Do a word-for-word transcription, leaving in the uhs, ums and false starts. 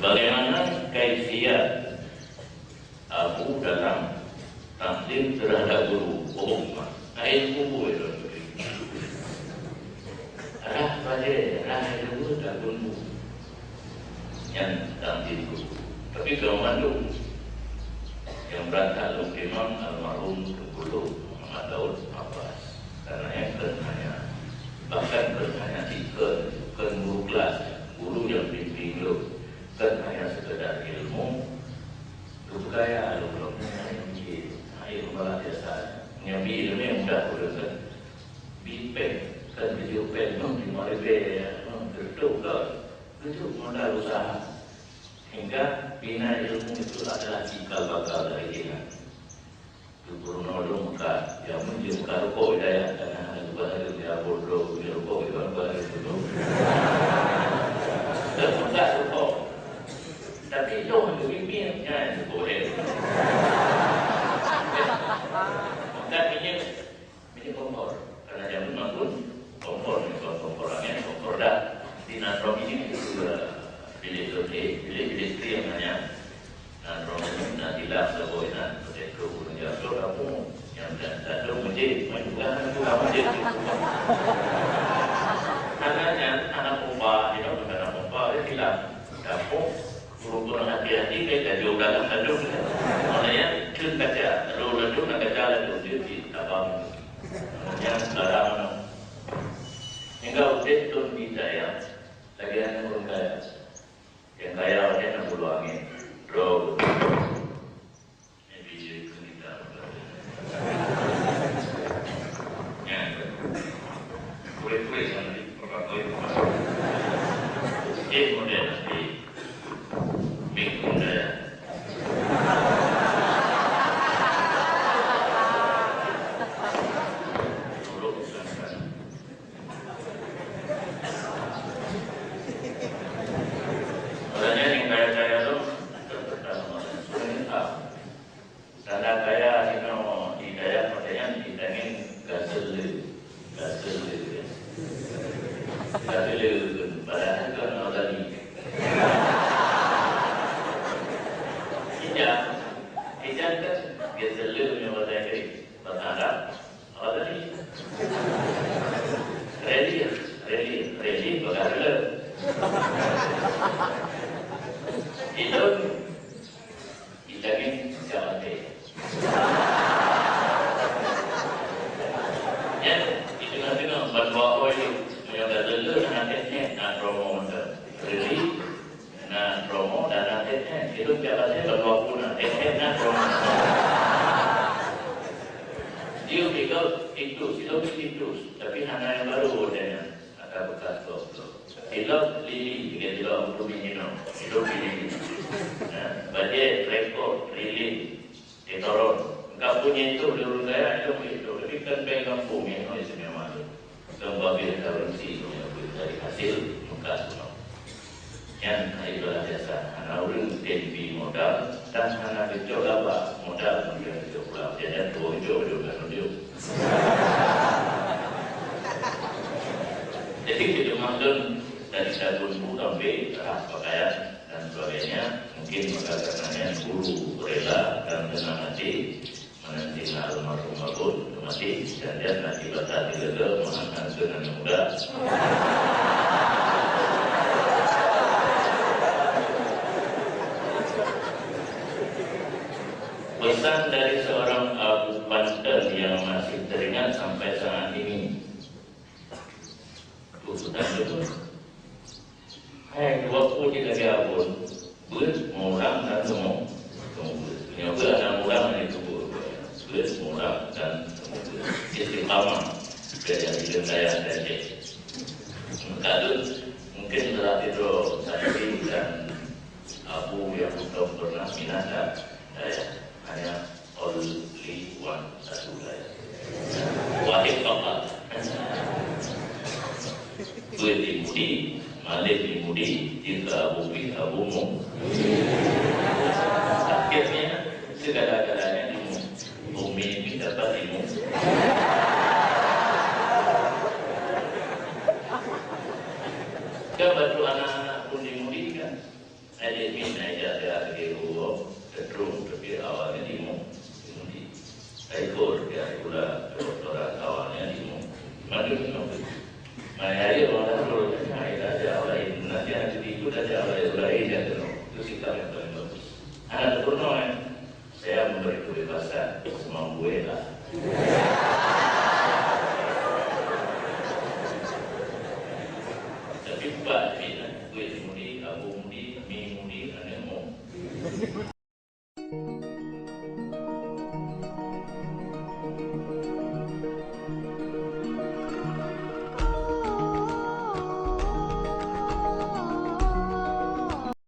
Bagaimana kaifiat Abu dalam takzim terhadap guru? Oh, ma. Laén kubur itu. Rhah bajée, rhah ilmu dan guru. Nyan takzim guru. Tapi keu mandum nyang beurangkat lôn imam almarhum Teungku Muhammad Daud Abbas. Karena nyan kon hanya, bahkan kon hanya tikheun, kon guru kelas, guru nyang bimbing lôn. Kon hanya sekedar ilmu, geupeugaya lôn lom, hai mungkin, hai luar biasa. Nyang bi ilmu nyang mudah kureueng kan. Bi péng, kan tujoh péng, nyoe lima ribèe, nyoe teureutôh kan. Tujoh modal usaha. Hingga bina ilmu itu adalah cikal bakal dari jihnyan. Gubernur tu muka, ya mungkin muka rukok daya karena hana gubah ada dia bodoh punya rukok, dia gubah ada tu. Dan muka rukok. Tapi itu untuk pimpin, kan, boleh. Bukan minyak, minyak kompor. Karena zaman makun kompor, minyak kompor angin, kompor dah. Di Nadrom ini, eh, bilik listrik, bilik listrik yang hanya Nadrom ini, nah, di lab saboh inan, proyek tu punya so kamu yang dan satu masjid, main bukan bukan masjid. Karena yang anak pompa, you know, bukan anak pompa, dia hilang. Kampung, guru-guru hati-hati, kayak tajung dalam tajung. Mana yang cun kaca, lalu laju nak kaca laju, dia di tabang. Yang sekarang, hingga udah turun di daya, lagi hanya urang kaya. Nyang kaya watèe na pulo angén. Droe. Jadi, keu kita. Nyan. Kulit-kulit yang di, pegawai. Eh, model nanti. Mik model. Dulu, misalkan. Makanya yang kaya-kaya tu, tanda kaya inoe di dayah, makanya di tangan gasel le. Gasel le. Gasel le, padahal kan orang tadi. Tidak. Tidak kan gasel le punya bahasa Inggris. Bahasa Arab. Apa tadi? Reli, reli, reli, bukan rela. Itu, kita ni macam mana? Ya, di tengah-tengah, ban dua O itu, meunyoe dah rela, nak teknik, nak promo, reli, na promo dan na teknik. Itu tiap hari baru aku na teknik na promo. Dia juga itu, itu, itu. Tapi hana yang baru adanya. Ada bekas goblok. Silop lili, dia silop aku tu minum. Silop lili. Nah, bajik, rekod, lili. Di Torong. Engka punya itu di ureueng kaya, itu punya itu. Tapi kan bèk kampung yang istimewa tu. Kan babi ada ureueng si itu yang boleh dari hasil muka tu. Nyan ibadah biasa. Hana ureueng tempi modal dan hana geucok laba modal kemudian geucok pulang. Jadi dua geucok, dua geucok. Jadi kita maklum dari sabun bu sampai ras pakaian dan sebagainya, mungkin maka karenanya guru rela dan senang hati menanti almarhum Abon mati, dan dia nanti batal digaga, maafkan dengan muda. Pesan dari seorang Abu Panten yang masih teringat sampai saat ini. Tuh, sudah betul. Hai, dua puluh tiga tahun, beuet, murang dan semua. Semua beuet. Nyoe beuet anak murang dari tubuh. Beuet, murang dan semua beuet. Istiqamah. Belajar di saya dan cek. Kadun, mungkin berarti tu, saya dan Abu yang belum pernah minat dan saya hanya only one, satu saja. Wahid Bapak. Duit di Mudi, malem di Mudi, jika Abu Bi, Abu Mu. Akhirnya, segala-galanya di Mu. Bumi ini dapat di Mu. Kan bantu anak-anak pun di Mudi kan? Adik Pula doktorat awaknya di Madura. Nah, ya, ya, orang dulu kan, nah, kita ada orang lain. Nanti ada di itu, ada orang lain, orang lain yang kena. Itu sikap yang paling bagus. Anak turun, eh. Saya memberi kebebasan semampu lah.